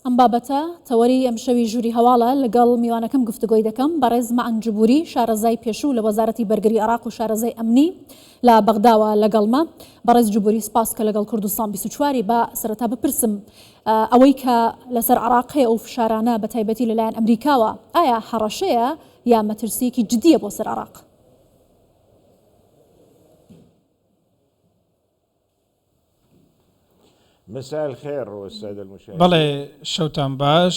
ئەم بابەتە تەوەری ئەمشەوی ژووری هەواڵە، لەگەڵ میوانەکەم گفتوگۆی دەکەم، بەڕێز مەعن جبوری، شارەزای پێشوو لە وەزارەتی بەرگری عێراق و شارەزای ئەمنی لە بەغداوە لەگەڵمە. بەڕێز جبوری سپاس کە لەگەڵ کوردستان 24 ی، با سەرەتا بپرسم ئەوەی کە لەسەر عێراق هەیە ئەو فشارانە بە تایبەتی لەلایەن ئەمریکاوە ئایا هەڕەشەیە یا مەترسییەکی جدییە بۆ سەر عێراق؟ بەڵێ شەوتان باش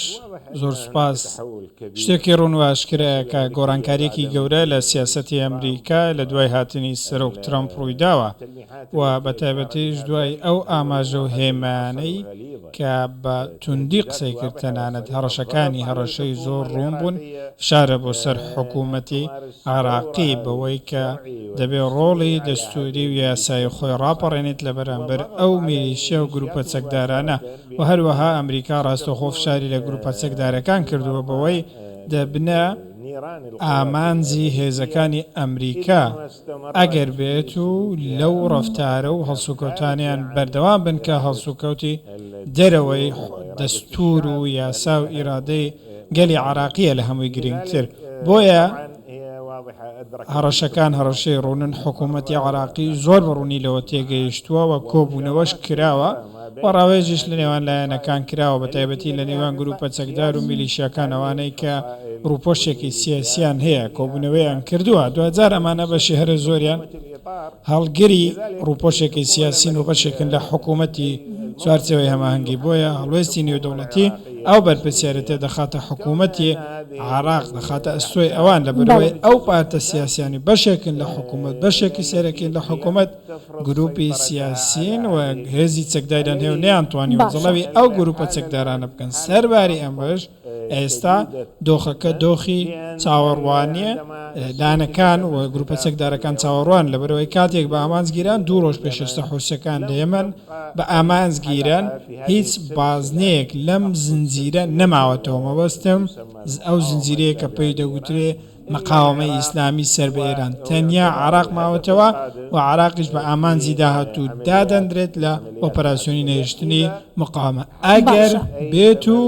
زۆر سوپاس. شتێکی ڕوون و ئاشکرایە کە گۆڕانکارییەکی گەورە لە سیاسەتی ئەمریکا لە دوای هاتنی سەرۆک ترەمپ ڕوویداوە و بە تایبەتیش دوای ئەو ئاماژە و هێمایانەی کە بە توندی قسەی کرد تەنانەت هەڕەشەکانی هەڕەشەی زۆر ڕوون بوون فشارە بۆ سەر حکوومەتی عێراقی بەوەی کە دەبێ ڕۆڵی دەستووری و یاسایی خۆی ڕاپەڕێنێت لە بەرامبەر ئەو میلیشیا و گرووپە چەکدارانە و هەروەها ئەمریکا ڕاستەوخۆ فشاری لە گرووپە چەکدارەکان کردووە بەوەی دەبنە ئامانجی هێزەکانی ئەمریکا ئەگەر بێت و لەو ڕەفتارە و هەڵسوکەوتانەیان بەردەوام بن کە هەڵسوکەوتی دەرەوەی دەستوور و یاسا و ئیرادەی گەلی عێراقییە لە هەمووی گرنگتر. بۆیە هەڕەشەکان هەڕەشەی ڕوونن، حکوومەتی عێراقی زۆر بە ڕوونی لەوە تێگەیشتووە و کۆبوونەوەش کراوە و ڕاوێژیش لە نێوان لایەنەکان کراوە بە تایبەتی لە نێوان گرووپە چەکدار و میلیشیاکان ئەوانەی کە ڕووپۆشێکی سیاسییان هەیە کۆبوونەوەیان کردووە دواجار ئەمانە بەشی هەرە زۆریان هەڵگری ڕووپۆشێکی سیاسین و بەشێکن لە حکوومەتی چوارچێوەی هەماهەنگی، بۆیە هەڵوێستی نێودەوڵەتی ئەو بەرپرسیارێتیە دەخاتە حکوومەتی عێراق، دەخاتە ئەستۆی ئەوان، لەبەرئەوەی ئەو پارتە سیاسیانەی بەشێکن لە حکوومەت، بەشێکی سەرەکین لە حکوومەت، گرووپی سیاسین و هێزی چەکداریان هەیە و نەیانتوانیوە جڵەوی ئەو گرووپە چەکدارانە بکەن، سەرباری ئەمەش، ئێستا دۆخەکە دۆخی چاوەڕوانییە، لایەنەکان و گروپە چەکدارەکان چاوەڕوان لەبەرئەوەی کاتێک بە ئامانج گیران دوو ڕۆژ پێش ئێستا حوسیەکان لە یەمەن بە ئامانج گیران هیچ بازنەیەک لەم زنجیرە نەماوەتەوە مەبەستم ئەو زنجیرەیە کە پێی دەگوترێ مقاوەمەی ئیسلامی سەر بە ئێران تەنیا عێراق ماوەتەوە و عێراقیش بە ئامانجی داهاتوو دادەندرێت لە ئۆپەراسیۆنی نەهێشتنی مقاوەمە ئەگەر بێت و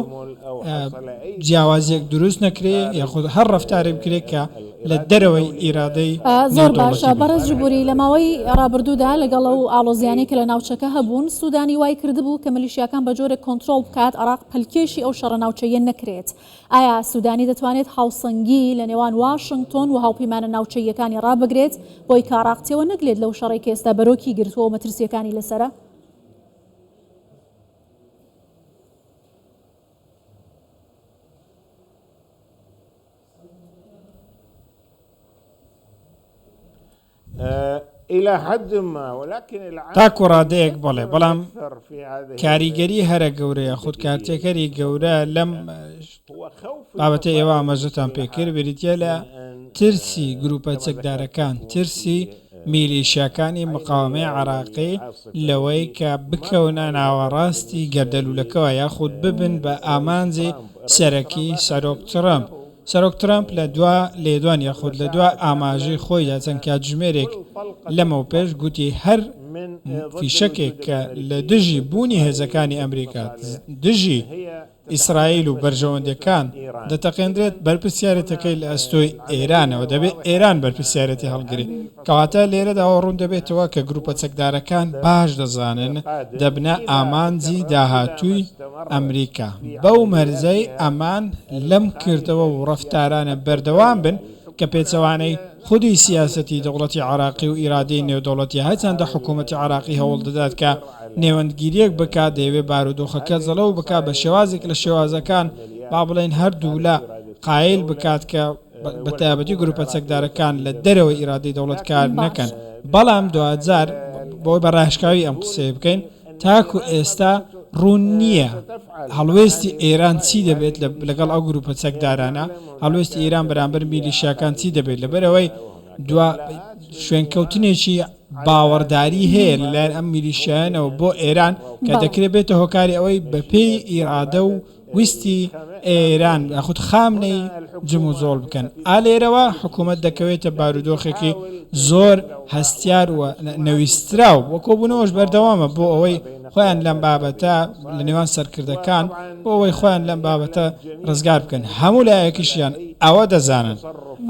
جیاوازیەک دروست نەکرێ یاخود هەر ڕەفتارێک بکرێت کە لە دەرەوەی ئیرادەی زۆر باشە بەڕێز جبوری لە ماوەی ڕابردوودا لەگەڵ ئەو ئاڵۆزیانەی کە لە ناوچەکە هەبوون سودانی وای کردبوو کە ملیشیاکان بە جۆرێک کۆنترۆڵ بکات عێراق پەلکێشی ئەو شەڕە ناوچەییە نەکرێت ئایا سودانی دەتوانێت هاوسەنگی لە نێوان واشنگتۆن و هاوپەیمانە ناوچەییەکانی ڕابگرێت بۆی کە عێراق تێوە نەگلێت لەو شەڕەی کە ئێستا بەرۆکی گرتووە و مەترسییەکانی لەسەرە؟ تاکو ڕادەیەک بەڵێ، بەڵام کاریگەری هەرە گەورە یاخود کارتێکەری گەورە لەم بابەتەی ئێوە ئاماژەتان پێکرد بریتییە لە ترسی گروپە چەکدارەکان، ترسی میلیشیاکانی مقاوەمەی عێراقی لەوەی کە بکەونە ناوەڕاستی گەردەلوولەکەوە یاخود ببن بە ئامانجی سەرەکی سەرۆک ترەمپ. سەرۆک ترەمپ لە دوا لێدوان یاخود لە دوا ئاماژەی خۆیدا چەند کاتژمێرێک لەمەوپێش گوتی هەر فیشەکێک کە لە دژی بوونی هێزەکانی ئەمریکا دژی ئیسرائیل و بەرژەوەندیەکان دەتەقێندرێت بەرپرسیارێتەکەی لە ئەستۆی ئێرانەوە دەبێت ئێران بەرپرسیارێتی هەڵگرێت کەواتە لێرەدا ئەوە ڕوون دەبێتەوە کە گروپە چەکدارەکان باش دەزانن دەبنە ئامانجی داهاتووی ئەمریکا بەو مەرجەی ئەمان لەم کردەوە و ڕەفتارانە بەردەوام بن کە پێچەوانەی خودی سیاسەتی دەوڵەتی عێراقی و ئیرادەی نێودەوڵەتیە هەرچەندە حکوومەتی عێراقی هەوڵ دەدات کە نێوەندگیریەک بکات دەیەوێت بارودۆخەکە زەڵەو بکات بە شێوازێک لە شێوازەکان با بڵێین هەردوولا قایل بکات کە بە تایبەتی گروپە چەکدارەکان لە دەرەوەی ئیرادەی دەوڵەت کار نەکەن بەڵام دواجار بۆی بە ڕاشکاوی ئەم قسەیە بکەین تاکو ئێستا ڕوون نییە هەڵوێستی ئێران چی دەبێت لەگەڵ ئەو گروپە چەکدارانە هەڵوێستی ئێران بەرامبەر میلیشیاکان چی دەبێت لەبەرئەوەی دوا شوێنکەوتنێکی باوەڕداری هەیە لەلایەن ئەم میلیشیایانەوە بۆ ئێران کە دەکرێت بێتە هۆکاری ئەوەی بەپێی ئیرادە و. ویستی ئێران یاخود خامنەی جموجۆڵ بکەن. ئا لێرەوە حکوومەت دەکەوێتە بارودۆخێکی زۆر هەستیار و نەویستراو و کۆبوونەوەش بەردەوامە بۆ ئەوەی خۆیان لەم بابەتە لە نێوان سەرکردەکان بۆ ئەوەی خۆیان لەم بابەتە ڕزگار بکەن. هەموو لایەکیشیان ئەوە دەزانن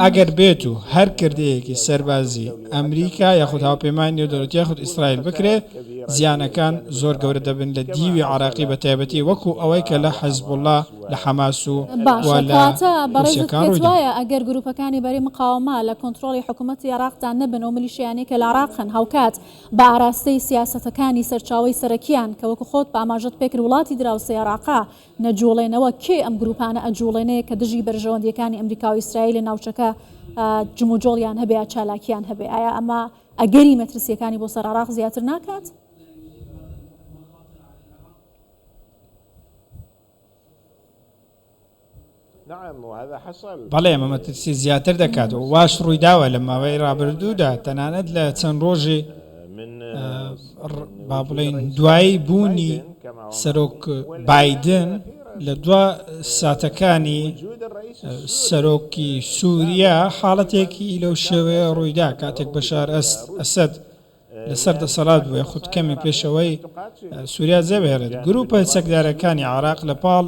ئەگەر بێت و هەر کردەیەکی سەربازی ئەمریکا یاخود هاوپەیمانی نێودەوڵەتی یاخود ئیسرائیل بکرێت زیانەکان زۆر گەورە دەبن لە دیوی عێراقی بە تایبەتی وەکو ئەوەی کە لە حزبوڵا لە حەماس و باشە لە کەواتە بەڕێزت حوسیەکان پێت ڕوویدا. وایە ئەگەر گروپەکانی بەرەی مقاوەمە لە کۆنترۆڵی حکومەتی عێراقدا نەبن ئەو ملیشیانەی کە لە عێراق هەن هاوکات بە ئاراستەی سیاسەتەکانی سەرچاوەی سەرەکیان کە وەکو خۆت ئاماژەت پێکرد وڵاتی دراوسێی عێراقە نەجوڵێنەوە کێ ئەم گروپانە ئەجوڵێنێ کە دژی بەرژەوەندیەکانی ئەمریکا و ئیسرائیل لە ناوچەکە جموجۆڵیان هەبێ یا چالاکیان هەبێ ئایا ئەمە ئەگەری مەترسیەکانی بۆ سەر عێراق زیاتر ناکات؟ بەڵێ ئەمە مەترسی زیاتر دەکات و واش ڕوویداوە لە ماوەی ڕابردوودا تەنانەت لە چەند ڕۆژی با بڵێین دوایی بوونی سەرۆک بایدن لە دوا ساتەکانی سەرۆکی سووریا حاڵەتێکی لەو شێوەیە ڕوویدا کاتێک بەشار ئەسەد لەسەر دەسەڵات بوو یاخود کەمی پێشەوەی سووریا جێبهێڵێت گروپە چەکدارەکانی عراق لە پاڵ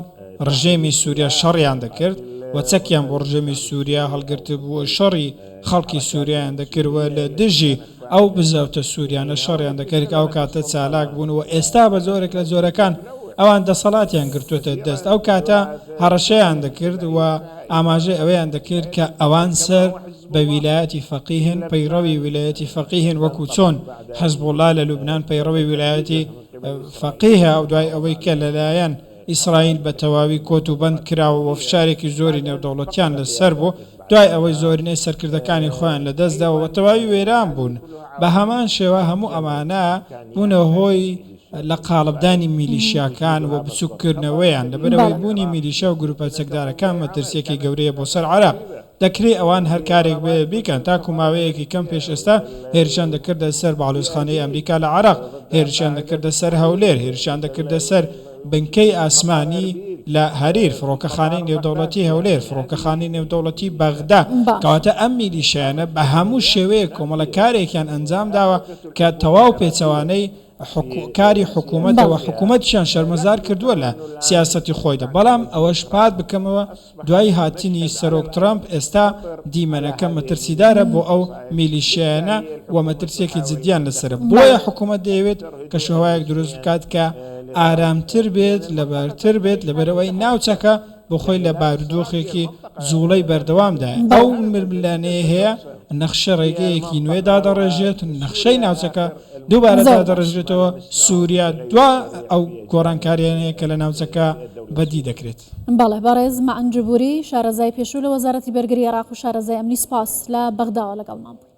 ڕژێمی سووریا شەڕیان دەکرد و چەکیان بۆ ڕژێمی سووریا هەڵگرتبوو و شەڕی خەڵکی سووریایان دەکرد و لە دژی ئەو بزاوتە سووریانە شەڕیان دەکرد کە ئەو کاتە چالاک بوون و ئێستا بە جۆرێک لە جۆرەکان ئەوان دەسەڵاتیان گرتووەتە دەست. ئەو کاتە هەڕەشەیان دەکرد و ئاماژەی ئەوەیان دەکرد کە ئەوان سەر بە ویلایەتی فەقیهن، پەیڕەوی ویلایەتی فەقیهن وەکو چۆن حزبوڵڵا لە لوبنان پەیڕەوی ویلایەتی فەقیهە و دوای ئەوەی کە لەلایەن ئیسرائیل بە تەواوی کۆت و بەند کرا و فشارێکی زۆری نێودەوڵەتیان لەسەر بوو، دوای ئەوەی زۆرینەی سەرکردەکانی خۆیان لەدەستدا و بە تەواوی وێران بوون. بە هەمان شێوە هەموو ئەمانە بوونە هۆی لە قاڵبدانی میلیشیاکان و بچووککردنەوەیان، لەبەرئەوەی بوونی میلیشیا و گروپە چەکدارەکان مەترسییەکی گەورەیە بۆ سەر عێراق. دەکرێ ئەوان هەر کارێک بێ بیکەن، تاکو ماوەیەکی کەم پێش ئێستا هێرشیان دەکردە سەر باڵیۆزخانەی ئەمریکا لە عێراق، هێرشیان دەکردە سەر هەولێر، هێرشیان دەکردە سەر بنکەی ئاسمانی لە هەریر، فڕۆکەخانەی نێودەوڵەتی هەولێر، فڕۆکەخانەی نێودەوڵەتی بەغدا، کەواتە ئەم میلیشیایانە بە هەموو شێوەیەک کۆمەڵە کارێکیان ئەنجام داوە کە تەواو پێچەوانەی کاری حکوومەتە و حکوومەتیشیان شەرمەزار کردووە لە سیاسەتی خۆیدا، بەڵام ئەوەش پات بکەمەوە دوای هاتنی سەرۆک ترەمپ ئێستا دیمەنەکە مەترسیدارە بۆ ئەو میلیشیایانە و مەترسییەکی جددیان لەسەرە، بۆیە حکوومەت دەیەوێت کەشوهەوایەک دروست بکات کە ئارامتر بێت، لەبارتر بێت، لەبەرئەوەی ناوچەکە بۆ خۆی لە بارودۆخێکی جوڵەی بەردەوامدایە، ئەو ململانێیە هەیە نەخشە ڕێگەیەکی نوێ دادەڕێژێت، نەخشەی ناوچەکە دووبارە دادەڕێژرێتەوە، سوریا دوا ئەو گۆڕانکاریانەیە کە لە ناوچەکە بەدی دەکرێت. بەڵێ بەڕێز مەعن جبوری، شارەزای پێشوو لە وەزارەتی بەرگری عێراق و شارەزای ئەمنی سوپاس لە بەغداوە لەگەڵمان بوویت.